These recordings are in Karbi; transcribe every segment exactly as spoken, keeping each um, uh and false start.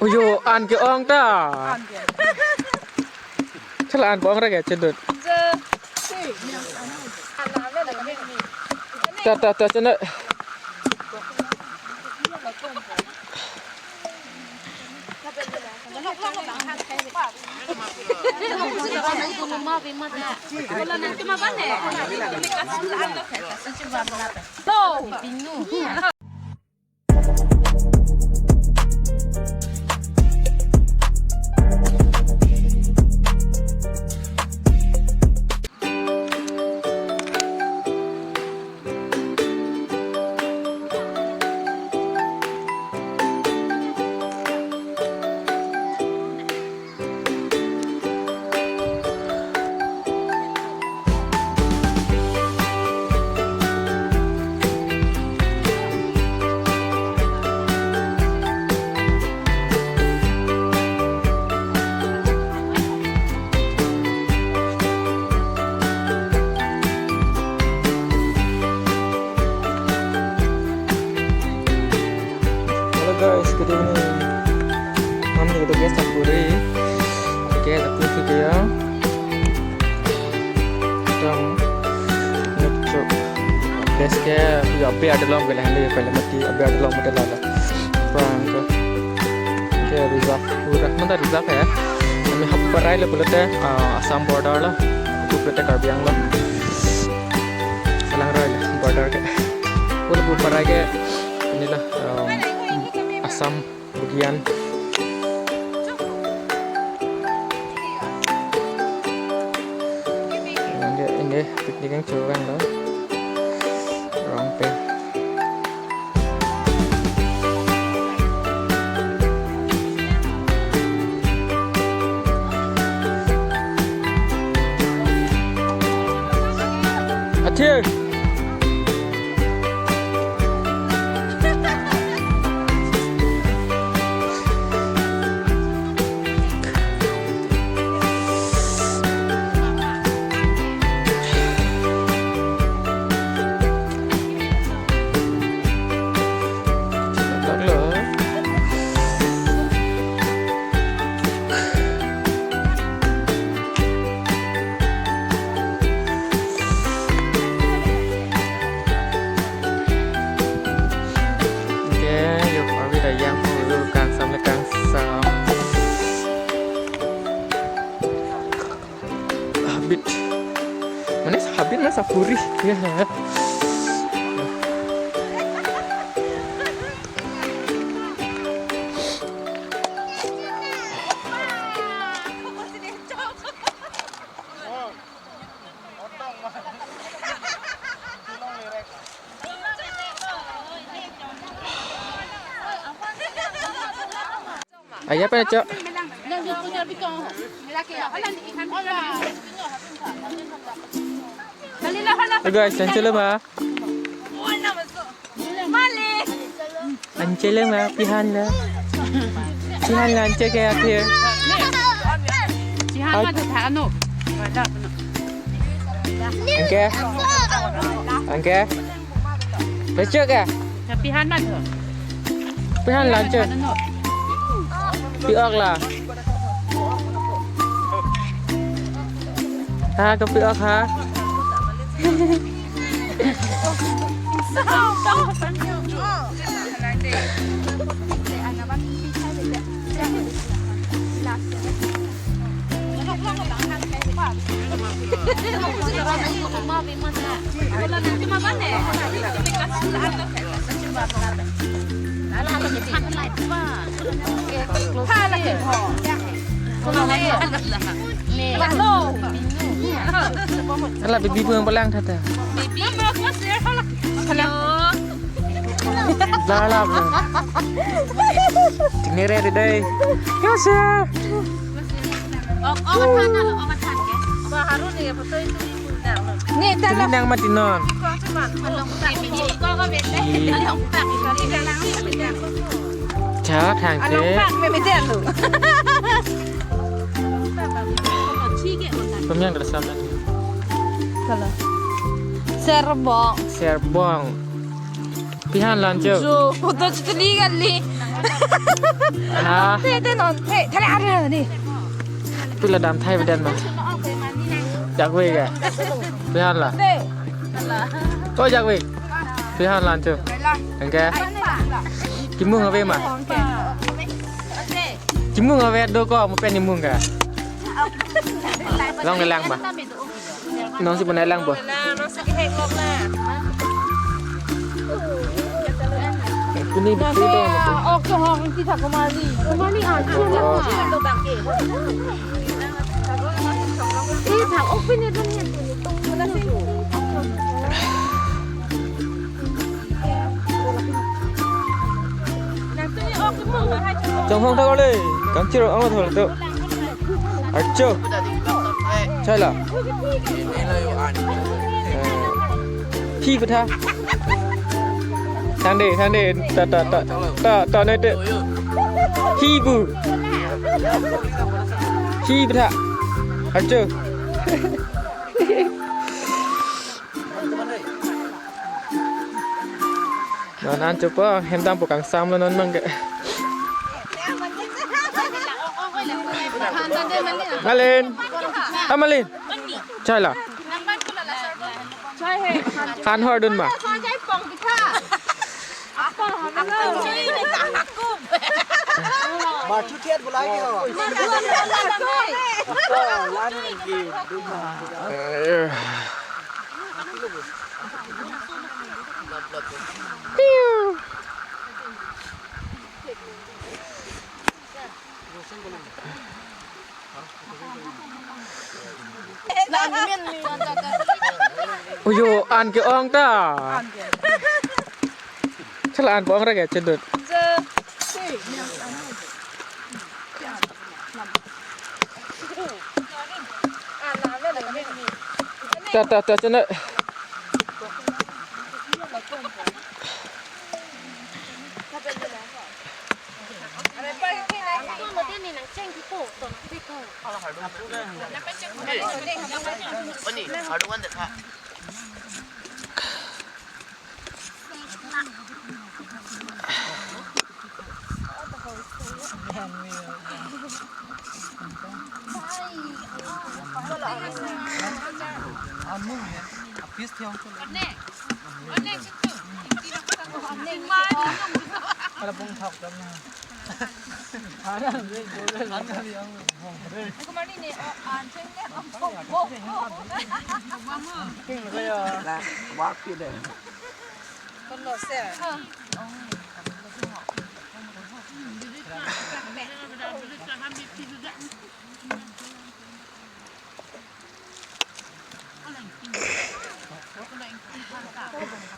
Yo, an ke-ong ta. Chala an ke-ong ra ke chedun. Ta, ta, ta, chana. Hello guys, good evening. Mami itu guys, tak puri. Oke, tak puri ya. Dong. Ngecok. Guys, ke ya, abe adolong ke lah, ini pele mati, abe adolong mati lah. Prang ke. Oke, reserve pura. Mana reserve ya? Kami hap parai le pulote, ah, Assam border lo. Pulote Karbi Anglong. Salang roi le border ke. Pulo pu parai ke. Ini lah, um, Assam. Bugian. Ini, ini picnic yang curang lo. Rongpe. Acil. Oke, yuk, kami dah yang puluh kangsam le kangsam. Habit. Mana habit, mana sapuri. Ya. Aya pa, Cok? Hey guys, anchelo ma? Anchelo ma, pihan lo. Pihan lo anche ke akhir. Pihan ma tha ano. Anke? Anke? Pecek ya? Tapi han mat ho. Tapi han lanjut. Pi-ok la. Ha, ke pi-ok ha. Hala baby pu nangpalang tha ta. Baby. Hello. Lala bro. Tingere de dei. Yo sir. Ok, ok, than na lo, ok, than ke. Ba harun ni photo itu ni pun dah lo. Ni ta lo. Nang mati non. Ko cuman along tak. Ini ko ko bete. Along tak. Ini dalam ni bete. Cha thang ke. Along tak me bete lo. Pemyang dari sana. Kalau. Serbong. Serbong. Pihan lanjut. Jo, photo chutuli kali. Ah, Te, te non, te, thale arlo ni. Pila dam thai bedan ma. Jakvik ke? Pihan la? Te. O jakvik. Pihan la ancho. Anke. Kimung ave ma. Kimung ave do ko mo pen imung ke. Long lang ma. Nonsi punai lang po. Nonsi kehek lok na. Pini pini. Ok, chong hok, kita kemari. Kemari, ah, oh. Eh, thang, ok, pini dun ya. Chonghong thak ole, kangchiro ang thol to. Archo. Chai la. Hi patha. Thang de, thang de, ta ta ta ta ta ne te. Hi bu. Hi patha. Archo. Non an chupo, hem dampo kangsam lo non mang ke. Malin. Ah, Malin. Chai la. Han hor dun ma. Marchu thiat bulai ke ho. Eh. Oyo, an ke-ong ta. Chala an po-ong ra ke chedut. Ta ta ta chana.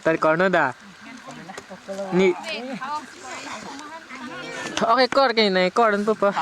Tari korno da. Ni. Oke, kor ke nai, kor dan pupa.